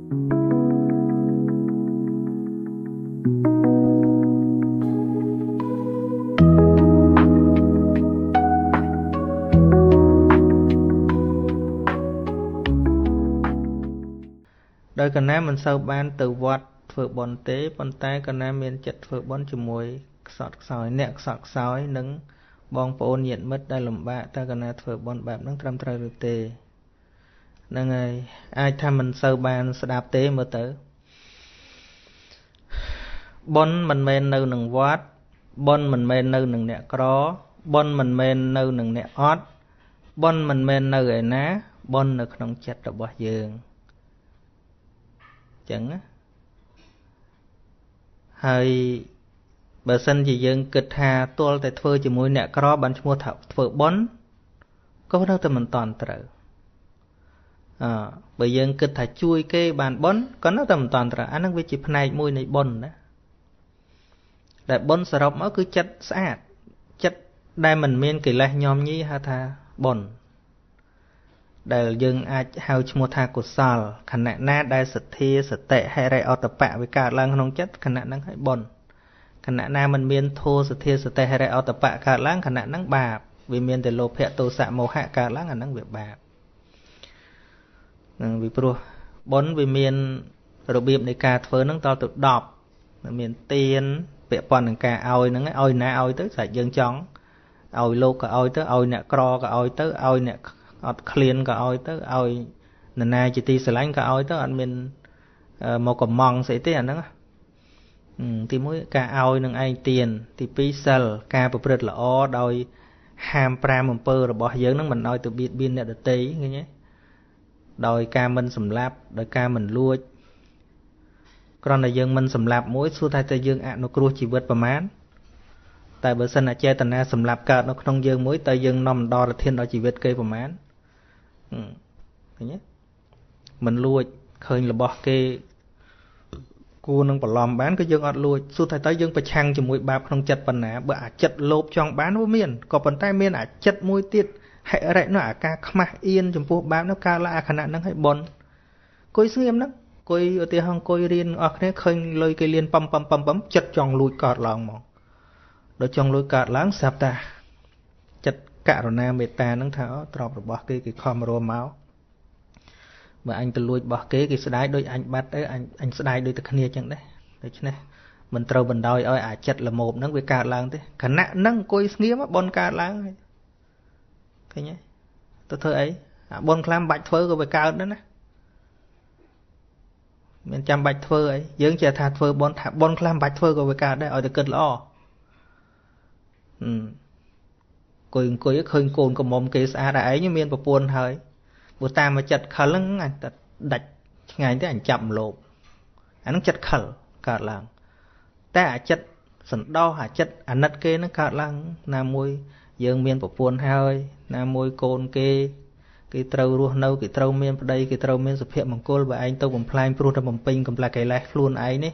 ដោយកណាមិនសូវបានទៅវត្តធ្វើបុណ្យទេប៉ុន្តែកណាមានចិត្តធ្វើបុណ្យជាមួយខ្សត់ខ្សោយអ្នកខ្សត់ខ្សោយនិងបងប្អូនញាតិមិត្តដែលលំបាកតើកណាធ្វើបុណ្យបែបហ្នឹងត្រឹមត្រូវឬទេហ្នឹងហើយអាចថាមិនសូវបានស្ដាប់ទេមើលទៅបុណ្យមិនមែននៅនឹងវត្តបុណ្យមិនមែននៅនឹងអ្នកក្របុណ្យមិនមែននៅនឹងអ្នកអត់បុណ្យមិនមែននៅឯណាបុណ្យនៅក្នុងចិត្តរបស់យើងចឹងណាហើយបើសិនជាយើងគិតថាទាល់តែធ្វើជាមួយអ្នកក្របានឈ្មោះថាធ្វើបុណ្យក៏នៅតែមិនតាន់ត្រូវបើយើងគិតថាជួយគេបានបុណ្យក៏នៅតែមិនតាន់ត្រូវអាហ្នឹងវាជាផ្នែកមួយនៃបុណ្យណាដែលបុណ្យសរុបមកគឺចិត្តស្អាតចិត្តដែលមិនមានកិលេសញោមញីហៅថាបុណ្យដែលយើងអាចហៅឈ្មោះថាកុសលខណៈណាដែលសទ្ធាសតិហិរិអតបៈវាកើតឡើងក្នុងចិត្តខណៈហ្នឹងហើយបុណ្យខណៈណាមិនមានធម៌សទ្ធាសតិហិរិអតបៈកើតឡើងខណៈហ្នឹងបាបវាមានតែលោភៈទោសៈមោហៈកើតឡើងអាហ្នឹងវាបាបនឹងវាព្រោះបុណ្យវាមានរបៀបនៃការធ្វើហ្នឹងតទៅ10មានទានពាក់ព័ន្ធនឹងការឲ្យហ្នឹងឲ្យណាឲ្យទៅស្រេចយើងចង់ឲ្យលោកក៏ឲ្យទៅឲ្យអ្នកក្រក៏ឲ្យទៅឲ្យអ្នកអត់ឃ្លានក៏ឲ្យទៅឲ្យនរណាជាទីស្រឡាញ់ក៏ឲ្យទៅអត់មានមកកំងស្អីទេអាហ្នឹងទី1ការឲ្យនឹងឯងទានទី2សិលការប្រព្រឹត្តល្អដោយហាមប្រាមអំពើរបស់យើងនឹងមិនឲ្យទៅបៀតបៀនអ្នកដទៃឃើញទេដោយការមិនសម្លាប់ដោយការមិនលួចគ្រាន់តែយើងមិនសម្លាប់មួយសួរថាតើយើងអនុគ្រោះជីវិតប្រមាណតែបើសិនអចេតនាសម្លាប់កើតនៅក្នុងយើងមួយតើយើងនាំដល់រធានដល់ជីវិតគេប្រមាណឃើញទេមិនលួចឃើញរបស់គេគួរនឹងបន្លំបានគឺយើងអត់លួចសួរថាតើយើងប្រឆាំងជាមួយបាបក្នុងចិត្តប៉ុណ្ណាបើអាចិត្តលោភចង់បានវាមានក៏ប៉ុន្តែមានអាចិត្តមួយទៀតហិរិនោះអាការខ្មាស់អៀនចំពោះបាបនោះកើតឡើងអាខណៈហ្នឹងឲ្យបុណ្យអង្គុយស្ងៀមហ្នឹងអង្គុយឧទាហរណ៍អង្គុយរៀនអស់គ្នាឃើញលុយគេលៀនប៉ំប៉ំប៉ំប៉ំចិត្តចង់លួចកើតឡើងហ្មងដល់ចង់លួចកើតឡើងស្រាប់តាចិត្តករុណាមេត្តាហ្នឹងថាទ្រព្យរបស់គេគេខំរមមកបើអញទៅលួចរបស់គេគេស្ដាយដូចអញបាត់ទៅអញស្ដាយដូចតែគ្នាចឹងដែរដូច្នេះមិនត្រូវបណ្ដោយឲ្យអាចិត្តល្មោភហ្នឹងវាកើតឡើងទេខណៈហ្នឹងអង្គុយស្ងៀមបុណ្យកើតឡើងហើយឃើញទេទៅធ្វើអីអាបុណ្យខ្លះមិនបាច់ធ្វើក៏វាកើតដែរណាមានចាំបាច់ធ្វើអីយើងចេះថាធ្វើបុណ្យថាបុណ្យខ្លះមិនបាច់ធ្វើក៏វាកើតដែរឲ្យតែគិតល្អអង្គុយឃើញកូនកំមុំគេស្អាតឯងមានប្រពន្ធហើយព្រោះតាមចិត្តខិលហ្នឹងអញតែដាច់ឆ្ងាយទេអញចាប់មលោបអាហ្នឹងចិត្តខិលកើតឡើងតែអាចិត្តសន្តោសអាចិត្តអាណិតគេហ្នឹងកើតឡើងណាមួយយើងមានប្រពន្ធហើយណាមួយកូនគេគេត្រូវរស់នៅគេត្រូវមានប្តីគេត្រូវមានសុភមង្គលបើឯងទៅបំផ្លាញព្រោះតែបំពេញកំផ្លាកិលេសខ្លួនឯងនេះ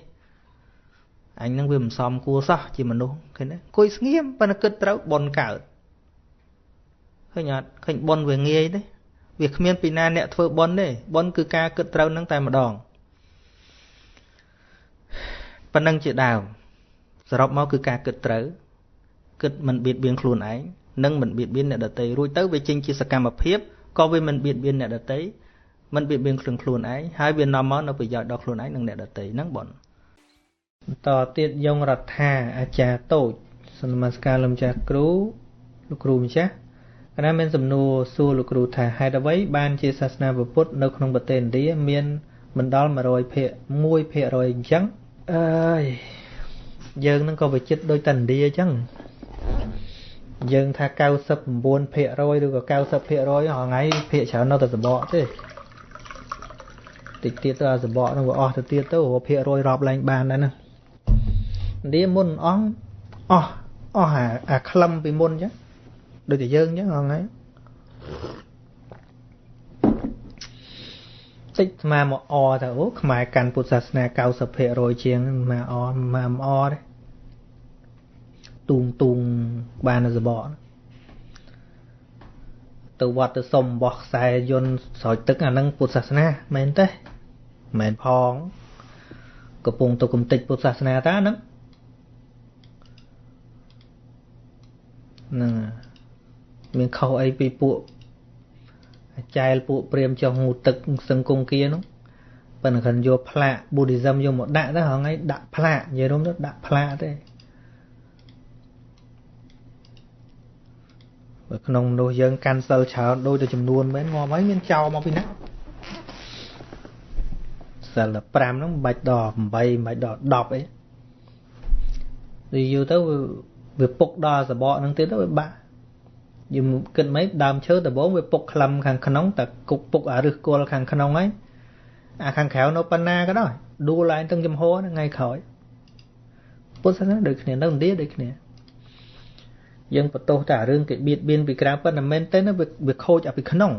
អញហ្នឹងវាមិនសមគួរសោះជាមនុស្សឃើញទេអង្គុយស្ងៀមប៉ុន្តែគិតត្រូវបុណ្យកើតឃើញអត់ឃើញបុណ្យវាងាយទេវាគ្មានពីណាអ្នកធ្វើបុណ្យទេបុណ្យគឺការគិតត្រូវនឹងតែម្ដងប៉ុណ្ណឹងជាដើមសរុបមកគឺការគិតត្រូវគិតមិនបៀតបៀនខ្លួនឯងនិងមិនបៀតបៀនអ្នកដទៃរួចទៅវាចេញជាសកម្មភាពក៏វាមិនបៀតបៀនអ្នកដទៃមិនបៀតបៀនខ្លួនឯងហើយវានាំមកនូវប្រយោជន៍ដល់ខ្លួនឯងនិងអ្នកដទៃហ្នឹងបុណ្យបន្តទៀតយងរដ្ឋាអាចារ្យតូចសូមនមស្ការលោកម្ចាស់គ្រូលោកគ្រូម្ចាស់កណាមានសំណួរសួរលោកគ្រូថាហេតុអ្វីបានជាសាសនាពុទ្ធនៅក្នុងប្រទេសឥណ្ឌាមានមិនដល់100% 1%អញ្ចឹងអើយយើងនឹងក៏វិចិត្រដូចតែឥណ្ឌាអញ្ចឹងយើងថា99%ឬក៏90%រាល់ថ្ងៃភាគច្រើននៅតែសបកទេតិចទៀតទៅអាសបកនឹងវាអស់ទៅទៀតទៅភាគរយរាប់ឡើងបានដែរណាឥណ្ឌាមុនអស់អស់អស់អាក្លឹមពីមុនអញ្ចឹងដូចតែយើងអញ្ចឹងហ្នឹងហើយតិចស្មាមកអទៅអូខ្មែរកាន់ពុទ្ធសាសនា90%ជាងមកអមកអទេទូងទូងបានសបកទៅវត្តទៅសុំបោះខ្សែយន្តស្រោចទឹកអាហ្នឹងពុទ្ធសាសនាមែនទេ មិនផងកំពុងទៅកំតិចពុទ្ធសាសនាតាហ្នឹងហ្នឹងមានខុសអីពីពួកចែលពួកព្រាមចុះងូទឹកសឹងគង្គគានោះប៉ុន្តែគាត់យកផ្លាក Buddhism យកមកដាក់ទៅហងៃដាក់ផ្លាកនិយាយរួមទៅដាក់ផ្លាកទេបើក្នុងមនុស្សយើងកាន់សិលច្រើនដូចតែចំនួនមែនងាប់ហើយមានចោលមកពីណាសិល5ហ្នឹងមិនបាច់ដល់8មិនបាច់ដល់10អីដូចយូរទៅវាពុកដល់សបកហ្នឹងទៀតទៅវាបាក់យើងគិតមិនដើមឈើដំបូងវាពុកក្លឹមខាងក្នុងតែគុកពុកអារឹសគល់ខាងក្នុងហើយអាខាងក្រៅនៅប៉ុណ្ណាក៏ដោយដួលឡើងទាំងចំហហ្នឹងថ្ងៃក្រោយពុទ្ធសាសនាដូចគ្នានៅឥណ្ឌាដូចគ្នាយើងបន្ទោសតែរឿងគេបៀតបៀនពីក្រៅប៉ុន្តែមែនទេវាខូចអាពីក្នុង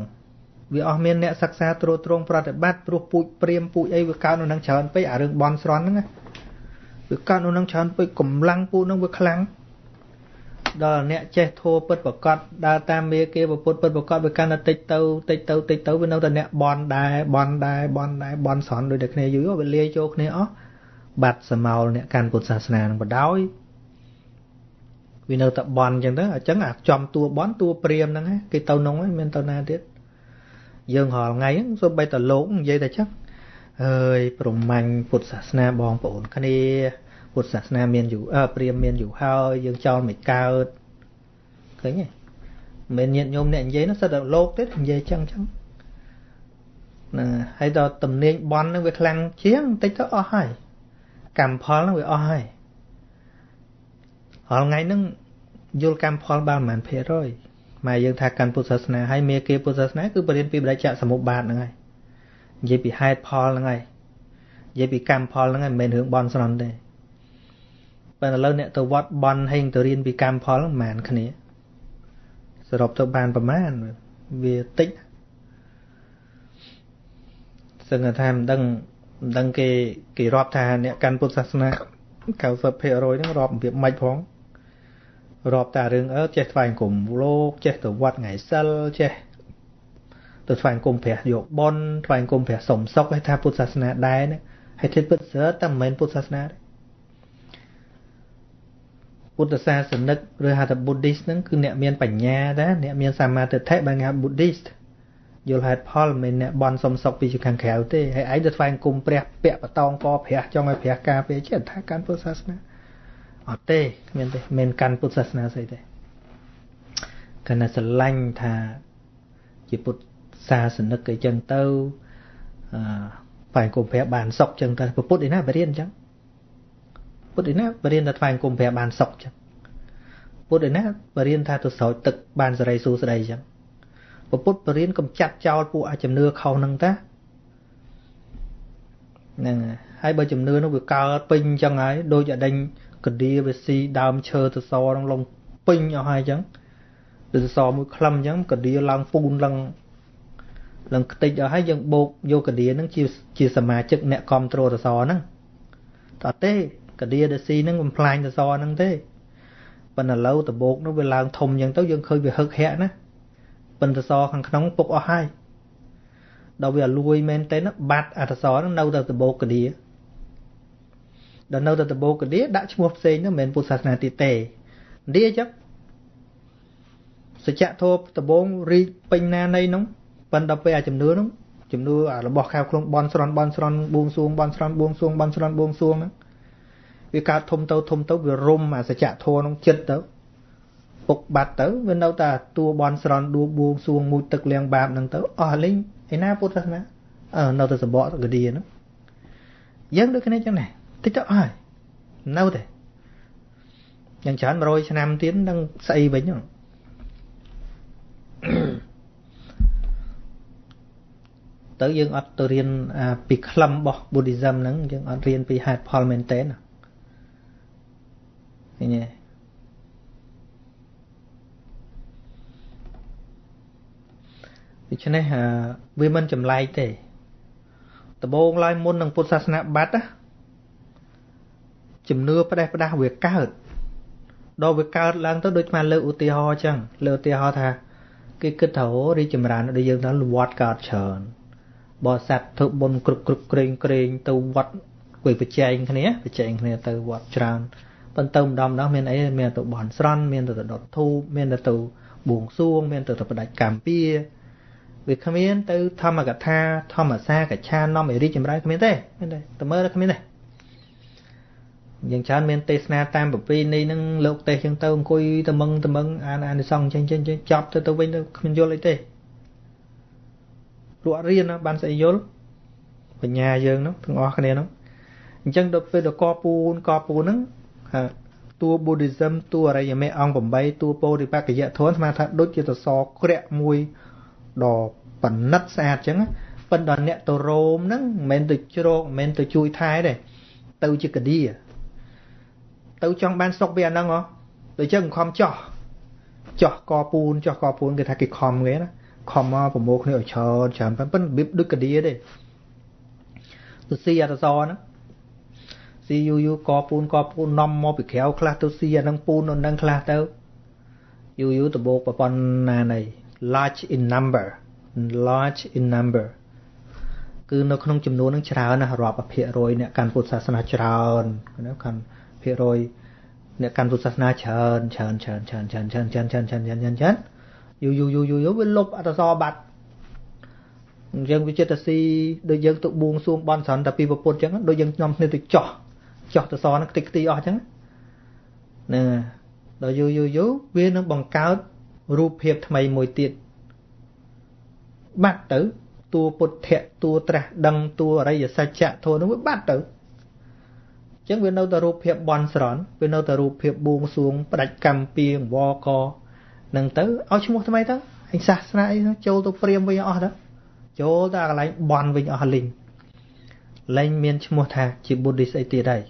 វាអស់មានអ្នកសិក្សាត្រួតត្រងប្រតិបត្តិព្រោះពូជព្រាមពូជអីវាកើតនៅនឹងច្រើនពេកអារឿងបន់ស្រន់ហ្នឹងវាកើតនៅនឹងច្រើនពេកកម្លាំងពូជហ្នឹងវាខ្លាំងដល់អ្នកចេះធัวពិតប្រកបដើរតាមមេគេពុទ្ធពិតប្រកបវាកាន់តែតិចទៅតិចទៅតិចទៅវានៅតែអ្នកបន់ដែរបន់ដែរបន់ដែរបន់ស្រន់ដូចតែគ្នាយូរវាលាយចូលគ្នាអស់បាត់សមោលអ្នកកាន់ពុទ្ធសាសនានឹងបដ ாய் វានៅតែបន់អញ្ចឹងទៅអញ្ចឹងអាចំតួបន់តួព្រាមហ្នឹងគេទៅនងហ្នឹងមានទៅណាទៀតយើងរាល់ថ្ងៃហ្នឹងសូម្បីតែលោកនិយាយតែចឹងអើយប្រមាញ់ពុទ្ធសាសនាបងប្អូនគ្នាពុទ្ធសាសនាមានយូរព្រាមមានយូរហើយយើងចោលមិនកើតឃើញទេមិនញាតិញោមអ្នកនិយាយនោះសិតតែលោកទេនិយាយចឹងចឹងហ្នឹងហើយដល់ទំនាញបន់ហ្នឹងវាខ្លាំងជាងបន្តិចទៅអស់ហើយកម្មផលហ្នឹងវាអស់ហើយរាល់ថ្ងៃហ្នឹងយល់កម្មផលបានប្រហែលភាគរយម៉ែយើងថាកាន់ពុទ្ធសាសនាហើយមេគេពុទ្ធសាសនាគឺបរៀនពីបដិច្ចសមុប្បាទហ្នឹងហើយនិយាយពីហេតុផលហ្នឹងហើយនិយាយពីកម្មផលហ្នឹងហើយមិនមែនរឿងបន់ស្រន់ទេប៉ុន្តែឥឡូវអ្នកទៅវត្តបន់ហេងទៅរៀនពីកម្មផលហ្នឹងមិនគ្នាសរុបទៅបានប្រមាណវាតិចសឹងថាមិនដឹងគេរាប់ថាអ្នកកាន់ពុទ្ធសាសនា90%ហ្នឹងរាប់របៀបម៉េចផងរាប់តែរឿងចេះថ្វាយអង្គមលោកចេះទៅវត្តថ្ងៃសិលចេះទៅថ្វាយអង្គមព្រះយកបុណ្យថ្វាយអង្គមព្រះសុំសុខឲ្យថាពុទ្ធសាសនាដែរណាហើយធិពិតសើតែមិនមែនពុទ្ធសាសនាទេពុទ្ធសាសនិកឬហៅថា Buddhist ហ្នឹងគឺអ្នកមានបញ្ញាដែរអ្នកមានសមាធិបានគេហៅ Buddhist យល់ហេតុផលមិនមែនអ្នកបន់សុំសុខពីខាងក្រៅទេហើយឯងទៅថ្វាយអង្គមព្រះពាក់បតងកព្រះចង់ឲ្យព្រះការពារជាតិថាកាន់ពុទ្ធសាសនាអត់ទេគ្មានទេមិនកាន់ពុទ្ធសាសនាស្អីទេគណៈស្រឡាញ់ថាជាពុទ្ធសាសនិកអីចឹងទៅអឺថ្វាយអង្គមព្រះបានសុខចឹងទៅពុទ្ធឯណាបរៀនចឹងពុទ្ធឯណាបរៀនថាថ្វាយអង្គមព្រះបានសុខចឹងពុទ្ធឯណាបរៀនថាទៅស្រោចទឹកបានសេរីសួស្តីចឹងពុទ្ធបរៀនកំចាត់ចោលពួកអាជំនឿខុសហ្នឹងតាហ្នឹងហើយបើជំនឿនោះវាកើតពេញចឹងហើយដូចអាដេញកឌាវាស៊ីដើមឈើទៅសហ្នឹងលងពេញអស់ហើយចឹងទៅសមួយក្លឹមចឹងកឌាឡើងពូនឡើងខ្ទេចអស់ហើយយើងបូកយកកឌាហ្នឹងជាសមាជិកអ្នកគ្រប់គ្រងទៅសហ្នឹងតើទេកឌាដែលស៊ីហ្នឹងបំផ្លាញទៅសហ្នឹងទេប៉ុន្តែឥឡូវតបោកនោះវាឡើងធំចឹងទៅយើងឃើញវាហឹកហាក់ណាប៉ុន្តែសខាងក្នុងពុកអស់ហើយដល់វាលួយមែនទេបាត់អត្ថសហ្នឹងនៅតែតបោកកឌាដល់នៅតែតបោកកឌាដាក់ឈ្មោះផ្សេងហ្នឹងមិនមែនពុទ្ធសាសនាទៀតទេនិយាយចឹងសច្ចធម៌ដបងរីកពេញណានៃហ្នឹងប៉ុន្តែពេលអាជំនឿហ្នឹងជំនឿអារបស់ខៅក្នុងបន់ស្រន់បន់ស្រន់បួងសួងបន់ស្រន់បួងសួងបន់ស្រន់បួងសួងហ្នឹងវាកើតធំទៅធំទៅវារុំអាសច្ចធម៌ហ្នឹងចិត្តទៅពុកបាត់ទៅវានៅតែតួបន់ស្រន់ដួបួងសួងមួយទឹកលាងបាបហ្នឹងទៅអស់លេងឯណាពុទ្ធសាសនានៅតែសម្បកកឌាហ្នឹងយើងដូចគ្នាចឹងដែរតិចទៅអស់នៅទេយ៉ាងច្រើន100ឆ្នាំទៀតនឹងស្អីវិញហ្នឹងទៅយើងអត់ទៅរៀនពីក្លឹមរបស់ Buddhism ហ្នឹងយើងអត់រៀនពីហេតុផលមែនទេណាឃើញទេដូច្នេះវាមិនចម្លែកទេដំបូងឡើយមុននឹងពុទ្ធសាសនាបាត់ណាជំនឿផ្ដេសផ្ដាស់វាកើតដល់វាកើតឡើងទៅដូចមកលើកឧទាហរណ៍ចឹងលើឧទាហរណ៍ថាគេគិតថារីចម្រើនដូចយើងថាវត្តកើតច្រើន បរិស័ទធ្វើបុណ្យគ្រប់គ្រប់ក្រែងក្រែងទៅវត្តគួយប្រជែងគ្នាទៅវត្តច្រើនប៉ុន្តែម្ដងម្ដងមានអីមានទៅបន់ស្រន់មានទៅដុតធូបមានទៅបួងសួងមានទៅផ្ដាច់កម្មពៀវាគ្មានទៅធម្មកថាធម្មសាកច្ឆានាំឲ្យរីកចម្រើនគ្មានទេមានទេតែមើលគ្មានទេយ៉ាងច្រើនមានទេសនាតាមប្រពៃណីនឹងលោកទេសចឹងទៅអង្គុយតមឹងអានអានិសង្សចេញចេញចប់ទៅវិញទៅគ្មានយល់អីទេព្រោះអត់រៀនណាបានស្អីយល់បញ្ញាយើងនោះទាំងអស់គ្នានោះអញ្ចឹងដល់ពេលដល់កពូនហ្នឹងតួ Buddhism តួអរិយមេអង្គ8តួពោធិបក្ខយធម៌ស្មានថាដូចជាសសរក្រាក់មួយដ៏ប៉និតស្អាតអញ្ចឹងប៉ុន្តែអ្នកទៅរ៉ូមហ្នឹងមិនមែនទៅជ្រកមិនមែនទៅជួយថែទេទៅជាកាឌាទៅចង់បានសុកពីអាហ្នឹងហ៎ដូចចឹងខំចោះកពូនចោះកពូនគេថាគេខំគេណាខំមកប្រមូលគ្នាឲ្យច្រើនប៉ុន្តែរបៀបដូចកាឌាទេទៅស៊ីអត្តសហ្នឹងស៊ីយូយូកពូននាំមកពីក្រៅខ្លះទៅស៊ីអាហ្នឹងពូននៅនឹងខ្លះទៅយូយូដបោកប្រព័ន្ធណានៃ large in number large in number គឺនៅក្នុងចំនួនហ្នឹងច្រើនណាស់រាប់ភាគរយអ្នកកាន់ពុទ្ធសាសនាច្រើនណាកាន់ភាគរយអ្នកកាន់ពុទ្ធសាសនាច្រើនច្រើនច្រើនច្រើនច្រើនច្រើនច្រើនច្រើនច្រើនច្រើនច្រើនយូយូយូយូយូវាលុបអត្តសបាត់អញ្ចឹងវាចិត្តតែស៊ីដូចយើងទៅបួងសួងបន់ស្រន់តែពីពុទ្ធអញ្ចឹងដូចយើងនាំគ្នាទៅចោះតសហ្នឹងខ្ទេចខ្ទីអស់អញ្ចឹងណាដល់យូយូយូវានឹងបង្កើតរូបភាពថ្មីមួយទៀតបាត់ទៅតួពុទ្ធៈតួត្រាស់ដឹងតួអរិយសច្ចៈធម៌នោះវាបាត់ទៅអញ្ចឹងវានៅតែរូបភាពបន់ស្រន់វានៅតែរូបភាពបួងសួងផ្ដាច់កម្មពៀងវកនឹងទៅឲ្យឈ្មោះថ្មីទៅអញសាសនាអីចូលទៅព្រាមវិញអស់ទៅចូលទៅកន្លែងបន់វិញអស់លីងលែងមានឈ្មោះថាជា Buddhist អីទៀតហើយ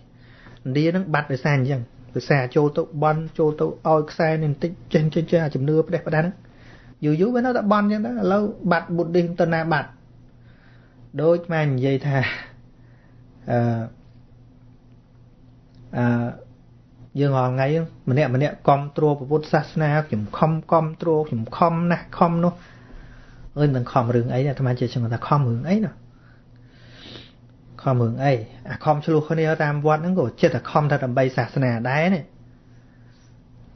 ឥណ្ឌានឹងបាត់ដោយសារអញ្ចឹងដោយសារចូលទៅបន់ចូលទៅឲ្យខ្សែនេះបន្តិចចេះចេះអាជំនឿផ្ដេសផ្ដាស់ហ្នឹងយូរយូរវានៅតែបន់អញ្ចឹងទៅឥឡូវបាត់ Buddhist ទៅណាបាត់ដូចមកនិយាយថាអឺអឺយើងរាល់ថ្ងៃម្នាក់ម្នាក់កំទ្រពុទ្ធសាសនាខ្ញុំខំកំទ្រខ្ញុំខំណាស់ខំនោះអើយមិនខំរឿងអីអាត្មាចេះចង់ថាខំរឿងអីណាខំរឿងអីអាខំឆ្លោះគ្នាតាមវត្តហ្នឹងក៏ចិត្តតែខំថាដើម្បីសាសនាដែរនេះ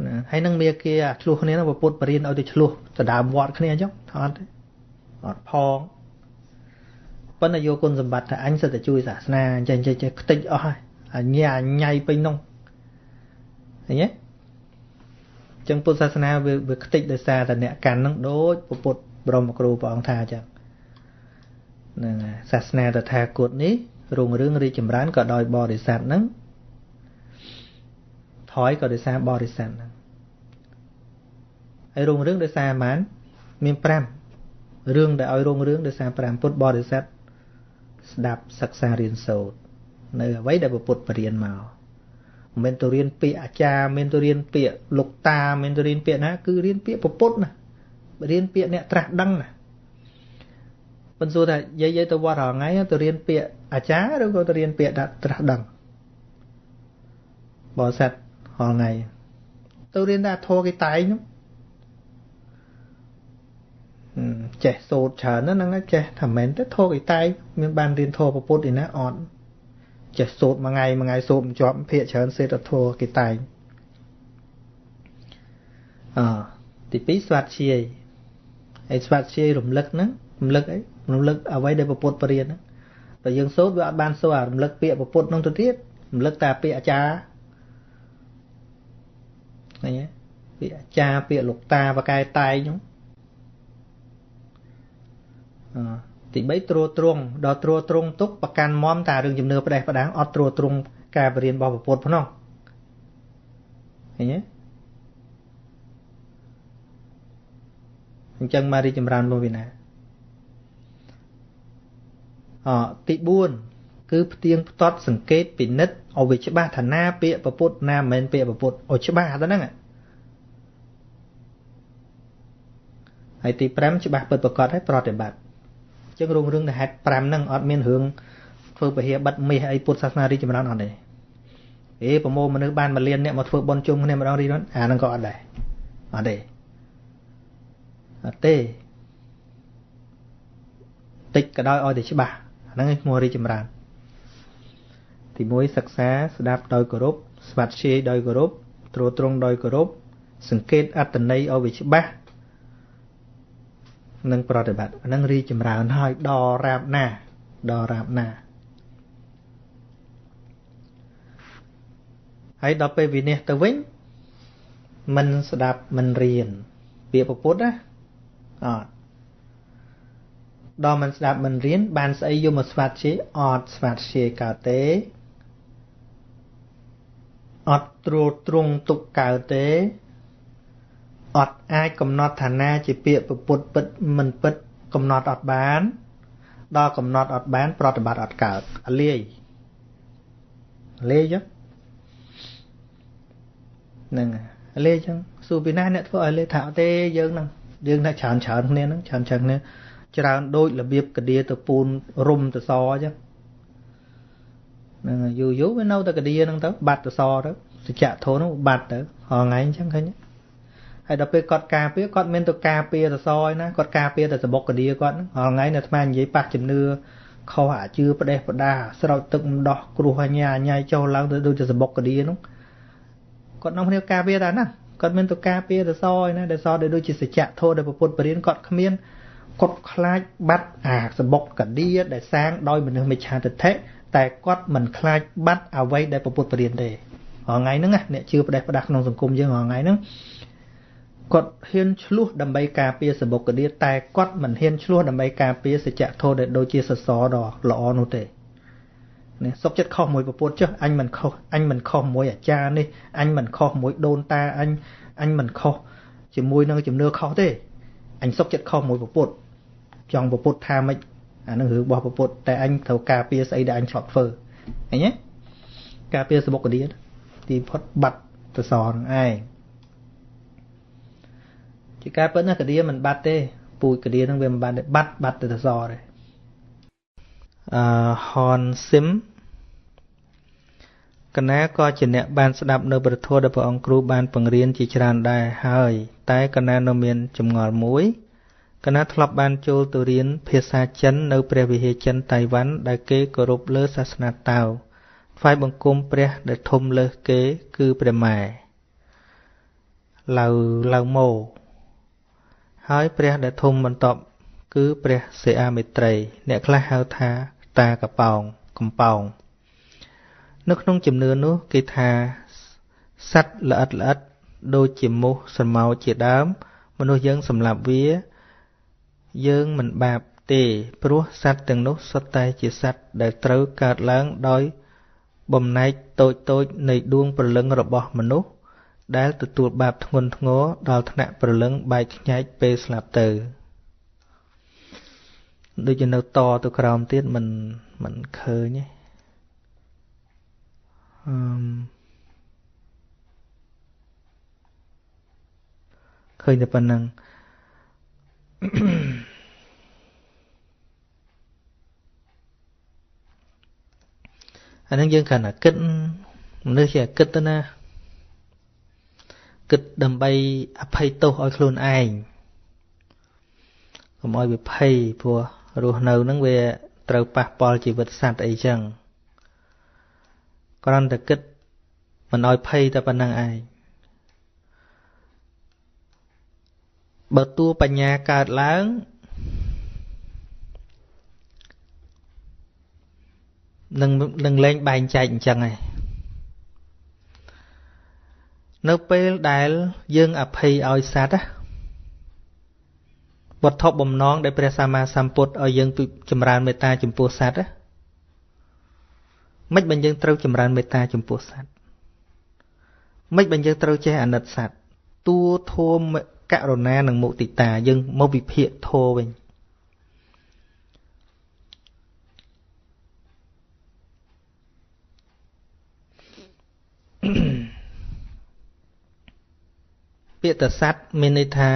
ណាហើយនឹងមានគេអាឆ្លោះគ្នាហ្នឹងពុទ្ធបរិញ្ញាឲ្យទៅឆ្លោះដដើមវត្តគ្នាអញ្ចឹងថាអត់ទេអត់ផងប៉ុន្តែយកគុណសម្បត្តិថាអញសិតតែជួយសាសនាអញ្ចឹងចេះខ្ទេចអស់ហើយអញញ៉ៃពេញនោះឃើញទេអញ្ចឹងពុទ្ធសាសនាវាខ្ទេចដោយសារតែអ្នកកាន់ហ្នឹងដូចពុទ្ធបរមគ្រូព្រះអង្គថាអញ្ចឹងហ្នឹងសាសនាតថាគតនេះរុងរឿងរីកចម្រើនក៏ដោយបរិស័ទហ្នឹងថយក៏ដោយសារបរិស័ទហ្នឹងហើយរុងរឿងដោយសារប៉ុន្មានមាន5រឿងដែលឲ្យរុងរឿងដោយសារ5ពុទ្ធបរិស័ទស្ដាប់សិក្សារៀនសូត្រនៅអ្វីដែលពុទ្ធបរៀនមកមិនមែនទៅរៀនពាក្យអាចារ្យមិនទៅរៀនពាក្យលោកតាមិនទៅរៀនពាក្យណាគឺរៀនពាក្យពុទ្ធណារៀនពាក្យអ្នកត្រាស់ដឹងណាមិនសួរថាយាយទៅវត្តរាល់ថ្ងៃទៅរៀនពាក្យអាចារ្យឬក៏ទៅរៀនពាក្យត្រាស់ដឹងបរិស័ទរាល់ថ្ងៃទៅរៀនតែធម៌គេតែងនោះចេះសូត្រច្រើនណាស់ហ្នឹងចេះថាមិនមែនទេធម៌គេតែងមានបានរៀនធម៌ពុទ្ធឯណាអត់ចេះសូត្រមួយថ្ងៃមួយថ្ងៃសូត្រមិនជាប់ភាកច្រើនសេតធម៌គេតែងអទី2ស្វាត់ជាយហើយស្វាត់ជាយរំលឹកហ្នឹងរំលឹកអីរំលឹកអ្វីដែលពុទ្ធបរិញ្ញាហ្នឹងបើយើងសូត្រវាអត់បានសូត្រអារំលឹកពាក្យពុទ្ធហ្នឹងទៅទៀតរំលឹកតែពាក្យអាចារ្យឃើញទេពាក្យអាចារ្យពាក្យលោកតាបកែតែងហ្នឹងទី3ត្រួត្រងដល់ត្រួត្រងទុកប្រកាន់មមតារឿងជំនឿផ្ដេសផ្ដាំងអត់ត្រួត្រងការបរៀនរបស់ពុទ្ធផងឃើញទេអញ្ចឹងមករីចម្រើនមកពីណាទី4គឺផ្ទៀងផ្ទាត់សង្កេតពិនិត្យឲ្យវាច្បាស់ថាណាពាក្យពុទ្ធណាមិនមែនពាក្យពុទ្ធឲ្យច្បាស់ទៅហ្នឹងហើយទី5ច្បាស់ពិតប្រាកដហើយប្រតិបត្តិអញ្ចឹងរឿងរឿងដែលហេតុ5ហ្នឹងអត់មានរឿងធ្វើពហិបិទមាសអីពុទ្ធសាសនារីចម្រើនអត់ទេអេប្រមូលមនុស្សបានមួយលានអ្នកមកធ្វើបុណ្យជុំគ្នាម្ដងរីនោះអាហ្នឹងក៏អត់ដែរអត់ទេអត់ទេ តិចក៏ដោយឲ្យតែច្បាស់ហ្នឹងឯងឈ្មោះរីកចម្រើនទី1សិក្សាស្ដាប់ដោយគោរពស្វាត់ជាយដោយគោរពត្រួតត្រងដោយគោរពសង្កេតអត្តន័យឲ្យវាច្បាស់និងប្រតិបត្តិហ្នឹងរីកចម្រើនហើយដល់រាបណាដល់រាបណាហើយដល់ពេលវិនិច្ឆ័យទៅវិញមិនស្ដាប់មិនរៀនពាក្យពុទ្ធណាអត់ដល់មិនស្ដាប់មិនរៀនបានស្អីយកមកស្វាត់ជាអត់ស្វាត់ជាកើតទេអត់ត្រួតត្រងទុកកើតទេអត់អាចកំណត់ឋានៈជាពាក្យពុទ្ធពិតមិនពិតកំណត់អត់បានដល់កំណត់អត់បានប្រតិបត្តិអត់កើតអលាយអលាយចឹងហ្នឹងអលាយចឹងសួរពីណាអ្នកធ្វើឲ្យលាយថាអត់ទេយើងហ្នឹងយើងថាច្រើនច្រើនគ្នាហ្នឹងច្រើនច្រើនគ្នាច្រើនដូចរបៀបកដៀទៅពូនរុំទៅសអញ្ចឹងហ្នឹងយូរយូរវានៅតែកដៀហ្នឹងទៅបាត់ទៅសទៅសច្ចធម៌ហ្នឹងបាត់ទៅរាល់ថ្ងៃអញ្ចឹងឃើញហើយដល់ពេលគាត់ការពារគាត់មានទៅការពារទៅសឯណាគាត់ការពារតែសបុកកដៀគាត់ហ្នឹងរាល់ថ្ងៃនៅអាត្មានិយាយប៉ះជំនឿខុសអាជឿផ្ដេសផ្ដាស្រោចទឹកម្ដោះគ្រោះអញ្ញាអញ្ញៃចុះឡើងទៅដូចតែសបុកកដៀហ្នឹងគាត់នាំគ្នាការពារតែហ្នឹងគាត់មានទៅការពារទៅសឯណាដែលសដែលដូចជាសច្ចធម៌ដែលពុទ្ធបរិញ្ញាគាត់គ្មានគាត់ខ្លាចបាត់អាសបុកកដៀដែលសាងដោយមនុស្សមិច្ឆាទិដ្ឋិតែគាត់មិនខ្លាចបាត់អ្វីដែលពុទ្ធបរិញ្ញាទេរាល់ថ្ងៃហ្នឹងណាអ្នកជឿផ្ដេសផ្ដាស់ក្នុងសង្គមយើងរាល់ថ្ងៃហ្នឹងគាត់ហ៊ានឆ្លោះដើម្បីការពារសបុកកដៀតែគាត់មិនហ៊ានឆ្លោះដើម្បីការពារសច្ចធម៌ដែលដូចជាសសរដ៏ល្អនោះទេនេះសុកចិត្តខុសមួយពពុទ្ធចុះអញមិនខុសអញមិនខុសមួយអាចារ្យនេះអញមិនខុសមួយដូនតាអញអញមិនខុសជាមួយនឹងជំនឿខុសទេអញសុកចិត្តខុសមួយពពុទ្ធចង់ពពុទ្ធថាម៉េចអានឹងរឿងរបស់ពពុទ្ធតែអញត្រូវការពារស្អីដែលអញធ្លាប់ធ្វើឃើញទេការពារសបុកកដៀទីផុតបាត់ទៅសនឹងឯងជាការពិតណាកដៀមិនបាត់ទេពូជកដៀនឹងវាមិនបាត់ទេបាត់បាត់ទៅសទេអឺហនស៊ីមកណាក៏ជាអ្នកបានស្ដាប់នៅព្រះធម៌ដែលព្រះអង្គគ្រូបានបង្រៀនជាច្រើនដែរហើយតែកណានៅមានចម្ងល់មួយកណាធ្លាប់បានចូលទៅរៀនភាសាចិននៅព្រះវិហារចិនតៃវ៉ាន់ដែលគេគោរពលើសាសនាតាវថ្វាយបង្គំព្រះដែលធំលើសគេគឺព្រះម៉ែឡៅឡៅម៉ូហើយព្រះដែលធំបន្ទាប់គឺព្រះសេអាមេត្រីអ្នកខ្លះហៅថាតាកប៉ោងកំប៉ោងនៅក្នុងជំនឿនោះគេថាសត្វល្អិតល្អិតដូចជាមូសស្រមោចជាដើមមនុស្សយើងសម្លាប់វាយើងមិនបាបទេព្រោះសត្វទាំងនោះសុទ្ធតែជាសត្វដែលត្រូវកើតឡើងដោយបំណែកតូចតូចនៃដួងព្រលឹងរបស់មនុស្សដែលទទួលបាបធ្ងន់ធ្ងរដល់ថ្នាក់ព្រលឹងបែកខ្ញែកពេលស្លាប់ទៅដូចជានៅតទៅក្រោមទៀតមិនឃើញទេឃើញតែប៉ុណ្្នឹងអានឹងយើងគ្រាន់តែគិតមនុស្សជាគិតទៅណាគិតដើម្បីអភ័យទោសឲ្យខ្លួនឯងកុំឲ្យវាភ័យព្រោះរស់នៅនឹងវាត្រូវប៉ះពាល់ជីវិតសត្វអីចឹងគ្រាន់តែគិតមិនឲ្យភ័យតែប៉ុណ្្នឹងឯងបើតួបញ្ញាកើតឡើងនឹងលែងបែងចែកអញ្ចឹងឯងនៅពេលដែលយើងអភ័យឲ្យសត្វណាវត្ថុបំណងដែលព្រះសម្មាសម្ពុទ្ធឲ្យយើងចម្រើនមេត្តាចំពោះសត្វណាមិនបើយើងត្រូវចម្រើនមេត្តាចំពោះសត្វមិនបើយើងត្រូវចេះអាណិតសត្វតួធម៌ករុណានិងមុទិតាយើងមកវិភាគធម៌វិញពាក្យតសត្វមានន័យថា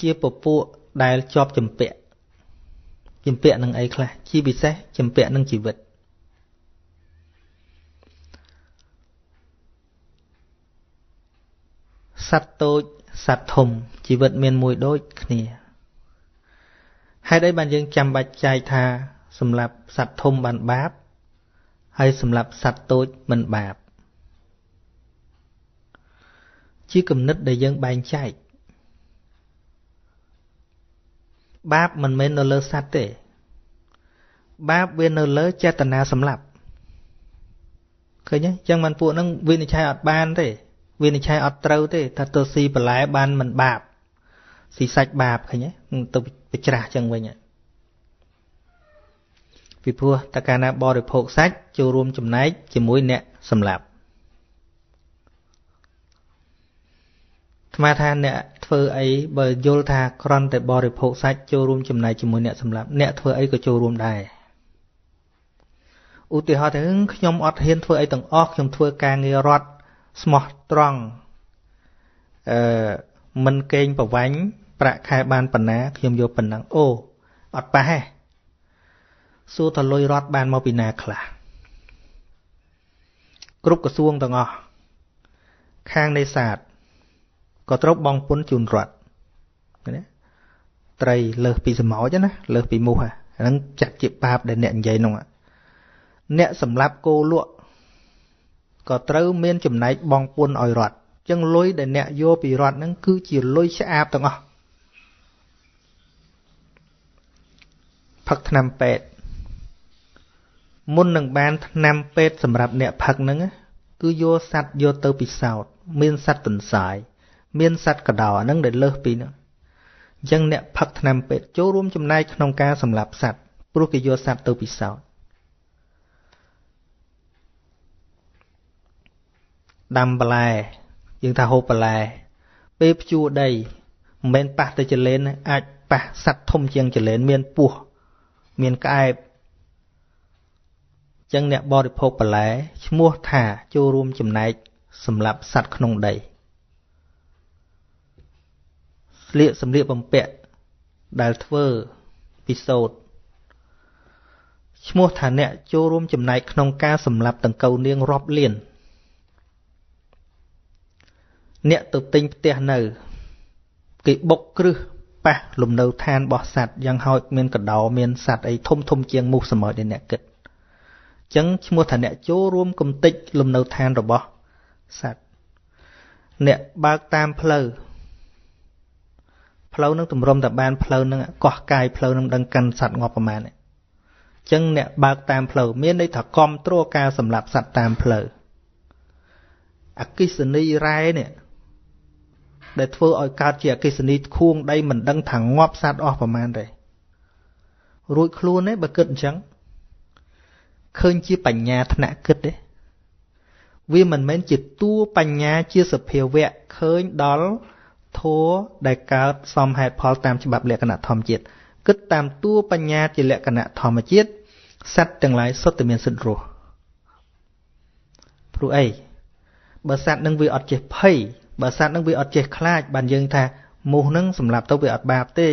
ជាពពួកដែលជាប់ជំពាក់ជំពាក់នឹងអីខ្លះជាពិសេសជំពាក់នឹងជីវិតសត្វតូចសត្វធំជីវិតមានមួយដូចគ្នា ហេតុអីបានយើងចាំបាច់ចែកថាសម្រាប់សត្វធំបានបាបហើយសម្រាប់សត្វតូចមិនបាបជាគំនិតដែលយើងបែងចែកបាបមិនមែននៅលើសត្វទេបាបវានៅលើចេតនាសម្លាប់ឃើញទេអញ្ចឹងបានពួកហ្នឹងវិនិច្ឆ័យអត់បានទេវិនិច្ឆ័យអត់ត្រូវទេថាទៅស៊ីបន្លែបានមិនបាបស៊ីសាច់បាបឃើញទេទៅបច្រាស់ចឹងវិញពីព្រោះតើកាលណាបរិភោគសាច់ចូលរួមចំណែកជាមួយអ្នកសម្លាប់អាត្មាថាអ្នកធ្វើអីបើយល់ថាគ្រាន់តែបរិភោគសាច់ចូលរួមចំណែកជាមួយអ្នកសម្លាប់អ្នកធ្វើអីក៏ចូលរួមដែរឧទាហរណ៍ថាខ្ញុំអត់ហ៊ានធ្វើអីទាំងអស់ខ្ញុំធ្វើការងាររដ្ឋស្មោះត្រង់មិនកេងប្រវាញ់ប្រាក់ខែបានប៉ុណ្ណាខ្ញុំយកប៉ុណ្ណឹងអូអត់ប៉ះទេសួរថាលុយរដ្ឋបានមកពីណាខ្លះគ្រប់ក្រសួងទាំងអស់ខាងនេសាទក៏ត្រូវបង់ពន្ធជូនរដ្ឋណាត្រីលើសពីសម្ោចណាលើសពីមូសអាហ្នឹងចាត់ជាបាបដែលអ្នកនិយាយនោះអ្នកសម្លាប់គោលក់ក៏ត្រូវមានចំណែកបង់ពន្ធឲ្យរដ្ឋអញ្ចឹងលុយដែលអ្នកយកពីរដ្ឋហ្នឹងគឺជាលុយឆ្អាបទាំងអស់ផឹកថ្នាំពេទ្យមុននឹងបានថ្នាំពេទ្យសម្រាប់អ្នកផឹកហ្នឹងគឺយកសត្វយកទៅពិសោធន៍មានសត្វទន្សាយមានសត្វកដោអាហ្នឹងដែលលើសពីហ្នឹងអញ្ចឹងអ្នកផឹកថ្នាំពេទ្យចូលរួមចំណែកក្នុងការសម្លាប់សត្វព្រោះគេយកសត្វទៅពិសោធន៍ដាំបន្លែយើងថាហូបបន្លែពេលភ្ជួរដីមិនមែនប៉ះទៅចលែនអាចប៉ះសត្វធំជាងចលែនមានពស់មានក្អែបអញ្ចឹងអ្នកបរិភោគបន្លែឈ្មោះថាចូលរួមចំណែកសម្លាប់សត្វក្នុងដីស្លៀកសម្លៀកបំពាក់ដែលធ្វើពិសោធន៍ឈ្មោះថាអ្នកចូលរួមចំណែកក្នុងការសម្លាប់ដង្កូវនាងរាប់លានអ្នកទៅទិញផ្ទះនៅគេបុកគ្រឹះប៉ះលំនៅឋានរបស់សត្វយ៉ាងហោចមានកដោមានសត្វអីធំធំជាងមូសសម្ោចដែលអ្នកគិតអញ្ចឹងឈ្មោះថាអ្នកចូលរួមកំទេចលំនៅឋានរបស់សត្វអ្នកបើកតាមផ្លូវផ្លូវនឹងទម្រាំតែបានផ្លូវនឹងកោះកាយផ្លូវនឹងដឹងកាន់សត្វងាប់ប្រមាណអញ្ចឹងអ្នកបើកតាមផ្លូវមានន័យថាគាំទ្រការសម្លាប់សត្វតាមផ្លូវអគ្គិសនីរ៉ែនេះដែលធ្វើឲ្យកើតជាអគ្គិសនីខួងដីមិនដឹងថាងាប់សត្វអស់ប្រមាណទេរួចខ្លួនទេបើគិតអញ្ចឹងឃើញជាបញ្ញាថ្នាក់គិតទេវាមិនមែនជាតួបញ្ញាជាសភាវៈឃើញដល់ធម៌ដែលកើតសមហេតុផលតាមច្បាប់លក្ខណៈធម្មជាតិគិតតាមតួបញ្ញាជាលក្ខណៈធម្មជាតិសត្វទាំងឡាយសុទ្ធតែមានសិទ្ធិរស់ព្រោះអីបើសត្វនឹងវាអត់ចេះភ័យបើសត្វនឹងវាអត់ចេះខ្លាចបានយើងថាមូសនឹងសម្លាប់ទៅវាអត់បាបទេ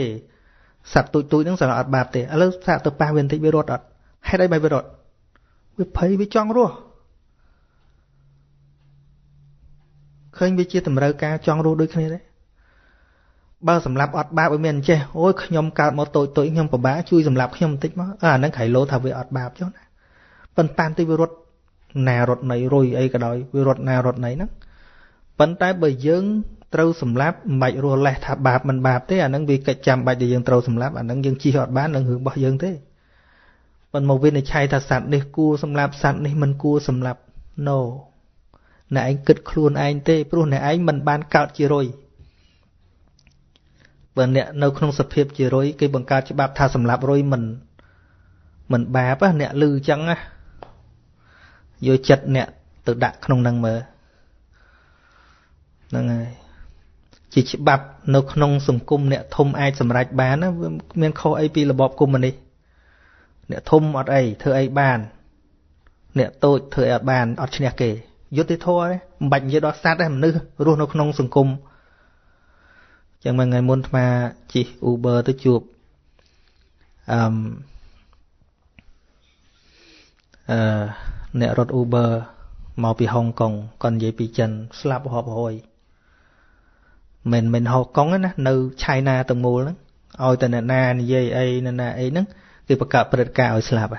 សត្វទូចទូចនឹងសម្លាប់អត់បាបទេឥឡូវសាកទៅប៉ះវាបន្តិចវារត់អត់ហេតុអីបែរវារត់វាភ័យវាចង់រស់ឃើញវាជាតម្រូវការចង់រស់ដូចគ្នាទេបើសម្លាប់អត់បាបឲ្យមានអញ្ចេះអូយខ្ញុំកើតមកតូចតូចខ្ញុំពិបាកជួយសម្លាប់ខ្ញុំបន្តិចមកអាហ្នឹងក្រៃលោថាវាអត់បាបចុះណាប៉ុន្តែទីវារត់ណារត់ណីរុយអីក៏ដោយវារត់ណារត់ណីហ្នឹងប៉ុន្តែបើយើងត្រូវសម្លាប់មិនបាច់រស់លេះថាបាបមិនបាបទេអាហ្នឹងវាកិច្ចចាំបាច់ដែលយើងត្រូវសម្លាប់អាហ្នឹងយើងជិះអត់បាននឹងរឿងរបស់យើងទេប៉ុន្តែមកវិនិច្ឆ័យថាសត្វនេះគួរសម្លាប់សត្វនេះមិនគួរសម្លាប់ No អ្នកឯងគិតខ្លួនឯងទេព្រោះអ្នកឯងមិនបានកើតជារុយបើអ្នកនៅក្នុងសភាពជារុយគេបង្កើតច្បាប់ថាសម្លាប់រុយមិនបាបអ្នកលឺអញ្ចឹងណាយកចិត្តអ្នកទៅដាក់ក្នុងនឹងមើលហ្នឹងហើយជាច្បាប់នៅក្នុងសង្គមអ្នកធំអាចសម្រេចបានណាមានខុសអីពីរបបកុម្មុយនីសអ្នកធំអត់អីធ្វើអីបានអ្នកតូចធ្វើអីអត់បានអត់ឈ្នះគេយុត្តិធម៌ទេមិនបាច់និយាយដល់សត្វទេមនុស្សរស់នៅក្នុងសង្គមចឹងមួយថ្ងៃមុនអាត្មាជិះ Uber ទៅជួបអឺអ្នករត់ Uber មកពីហុងកុងគាត់និយាយពីចិនស្លាប់រាប់រយមិនហុងកុងទេណានៅឆៃណាទាំងមូលហ្នឹង ឲ្យតែអ្នកណានិយាយអីអ្នកណាអីហ្នឹងគេបង្កើតព្រឹត្តិការណ៍ឲ្យស្លាប់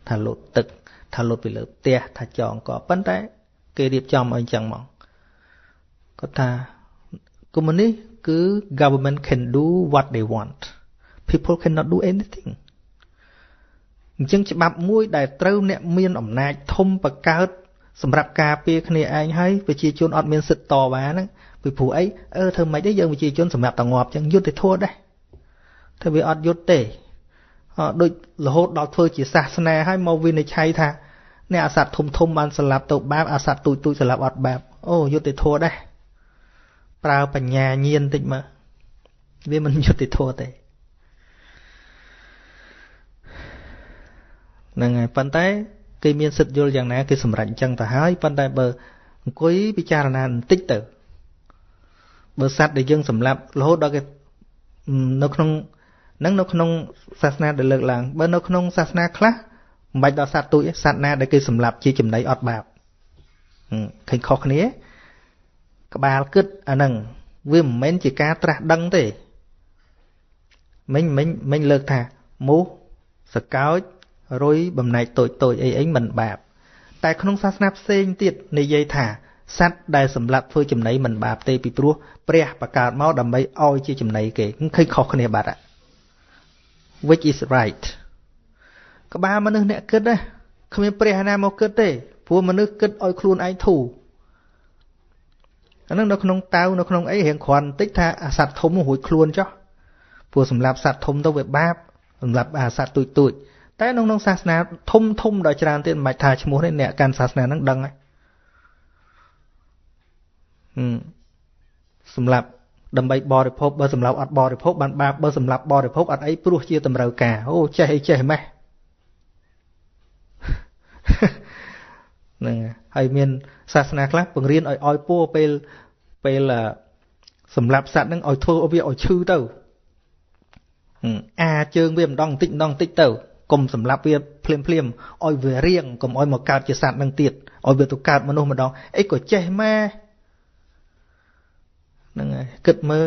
ថាលុតទឹកថាលុតពីលើផ្ទះថាចងកប៉ុន្តែគេរៀបចំឲ្យអញ្ចឹងមកគាត់ថាកុម្មុយនីសគឺ government can do what they want, people cannot do anything. អញ្ចឹងច្បាប់មួយដែលត្រូវអ្នកមានអំណាចធំបង្កើតសម្រាប់ការពារគ្នាឯងហើយប្រជាជនអត់មានសិទ្ធិតវ៉ាហ្នឹងពីព្រោះអីធ្វើម៉េចទេយើងប្រជាជនសម្រាប់តែងាប់អញ្ចឹងយុត្តិធម៌ដែរតែវាអត់យុត្តិទេដូចរហូតដល់ធ្វើជាសាសនាហើយមកវិនិច្ឆ័យថាអ្នកអាសត្វធំធំបានស្លាប់ទៅបាបអាសត្វទូចទូចស្លាប់អត់បាបអូយុត្តិធម៌ដែរប្រើបញ្ញាញាណតិចមើលវាមិនយុត្តិធម៌ទេហ្នឹងហើយប៉ុន្តែគេមានសិទ្ធិយល់យ៉ាងណាគេសម្រេចអញ្ចឹងទៅហើយប៉ុន្តែបើអង្គុយពិចារណាបន្តិចទៅបើសត្វដែលយើងសម្លាប់រហូតដល់គេនៅក្នុងហ្នឹងនៅក្នុងសាសនាដែលលើកឡើងបើនៅក្នុងសាសនាខ្លះមិនបាច់ដល់សត្វទូចសត្វណាដែលគេសម្លាប់ជាចំណីអត់បាបឃើញខុសគ្នាក្បាលគិតអាហ្នឹងវាមិនមែនជាការត្រាស់ដឹងទេមិញលើកថាមូសសកោចរុយបំណែកតូចតូចអីអីមិនបាបតែក្នុងសាសនាផ្សេងទៀតនិយាយថាសត្វដែលសម្លាប់ធ្វើចំណីមិនបាបទេពីព្រោះព្រះបង្កើតមកដើម្បីឲ្យជាចំណីគេឃើញខុសគ្នាបាត់ which is right ក្បាលមនុស្សអ្នកគិតណាគ្មានព្រះណាមកគិតទេព្រោះមនុស្សគិតឲ្យខ្លួនឯងធូរអាហ្នឹងនៅក្នុងតៅនៅក្នុងអីរៀងគ្រាន់បន្តិចថាអាសត្វធំរួចខ្លួនចុះព្រោះសម្លាប់សត្វធំទៅវាបាបសម្លាប់អាសត្វទូចទូចតែក្នុងសាសនាធំធំដល់ច្រើនទៀតមិនបាច់ថាឈ្មោះទេអ្នកកាន់សាសនាហ្នឹងដឹងហើយសម្លាប់ដើម្បីបរិភោគបើសម្លាប់អត់បរិភោគបានបាបបើសម្លាប់បរិភោគអត់អីព្រោះជាតម្រូវការអូចេះអីចេះម៉េះហ្នឹងហើយមានសាសនាខ្លះបង្រៀនឲ្យពួរពេលសម្លាប់សត្វហ្នឹងឲ្យធ្វើឲ្យវាឲ្យឈឺទៅអាជើងវាម្ដងបន្តិចម្ដងបន្តិចទៅកុំសម្លាប់វាភ្លាមភ្លាមឲ្យវារៀងកុំឲ្យមកកើតជាសត្វនឹងទៀតឲ្យវាទៅកើតមនុស្សម្ដងអីក៏ចេះម៉ែហ្នឹងហើយគិតមើល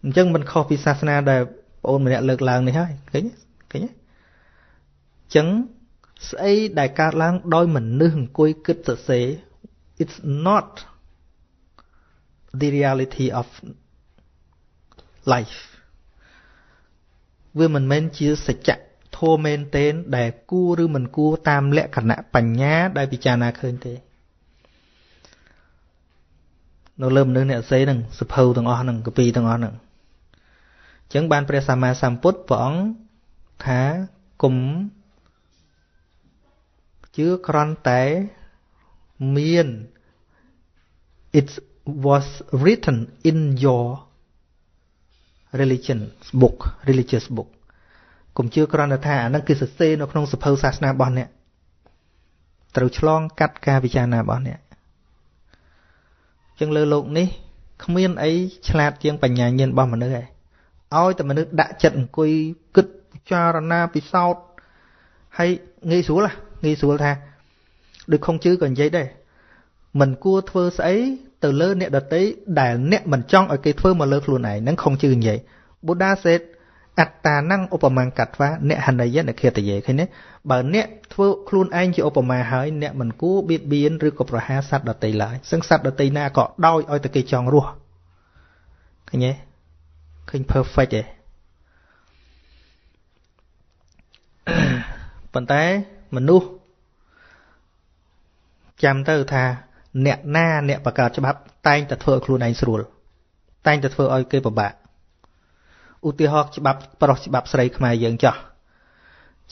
អញ្ចឹងមិនខុសពីសាសនាដែលបងអូនម្នាក់លើកឡើងនេះហើយឃើញឃើញអញ្ចឹងស្អីដែលកើតឡើងដោយមនុស្សអង្គុយគិតសរសេរ it's not the reality of life វាមិនមែនជាសច្ចធម៌មែនទែនដែលគួរឬមិនគួរតាមលក្ខណៈបញ្ញាដែលពិចារណាឃើញទេនៅលើមនុស្សអ្នកសេហ្នឹងសភៅទាំងអស់ហ្នឹងកាពីទាំងអស់ហ្នឹងអញ្ចឹងបានព្រះសម្មាសម្ពុទ្ធព្រះអង្គថាគុំជឿគ្រាន់តែមាន it was written in your religion book religious book កុំជឿគ្រាន់តែថាអាហ្នឹងគឺសរសេរនៅក្នុងសភៅសាសនារបស់អ្នកត្រូវឆ្លងកាត់ការពិចារណារបស់អ្នកចឹងលើលោកនេះគ្មានអីឆ្លាតជាងបញ្ញាញាណរបស់មនុស្សឯងឲ្យតែមនុស្សដាក់ចិត្តអង្គុយគិតពិចារណាពិសោធន៍ហើយងាយស្រួលងាយស្រួលថាដូចខុងជឺក៏និយាយដែរមិនគួរធ្វើស្អីទៅលើអ្នកដទៃដែលអ្នកមិនចង់ឲ្យគេធ្វើមកលើខ្លួនឯងហ្នឹងខុងជឺនិយាយ Buddha said អត្តានំឧបមាកត្វាអ្នកហនិយនិខេតយេឃើញទេបើអ្នកធ្វើខ្លួនឯងជាឧបមាហើយអ្នកមិនគួរបៀតបៀនឬក៏ប្រហារសត្វដទៃឡើយសឹងសត្វដទៃណាក៏ដោយឲ្យតែគេចង់រស់ឃើញទេឃើញ perfect ទេប៉ុន្តែមនុស្សចាំទៅថាអ្នកណាអ្នកបង្កើតច្បាប់តែងតែធ្វើឲ្យខ្លួនឯងស្រួលតែងតែធ្វើឲ្យគេពិបាកឧទាហរណ៍ច្បាប់ប្រុសច្បាប់ស្រីខ្មែរយើងចោះ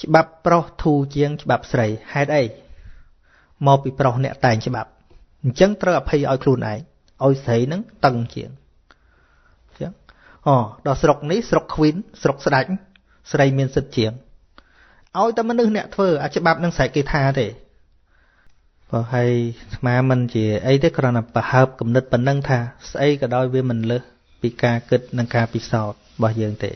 ច្បាប់ប្រុសធូរជាងច្បាប់ស្រីហេតុអីមកពីប្រុសអ្នកតែងច្បាប់អញ្ចឹងត្រូវអភ័យឲ្យខ្លួនឯងឲ្យស្រីហ្នឹងតឹងជាងអញ្ចឹងអូដល់ស្រុកនេះស្រុកខ្វីនស្រុកស្ដេចស្រីមានសិទ្ធិជាងឲ្យតែមនុស្សអ្នកធ្វើអាច្បាប់នឹងស្រែកគេថាទេបើហើយស្មាមិនជាអីទេគ្រាន់តែប្រហើបគំនិតប៉ុណ្ណឹងថាស្អីក៏ដោយវាមិនលើសពីការគិតនិងការពិសោធន៍របស់យើងទេ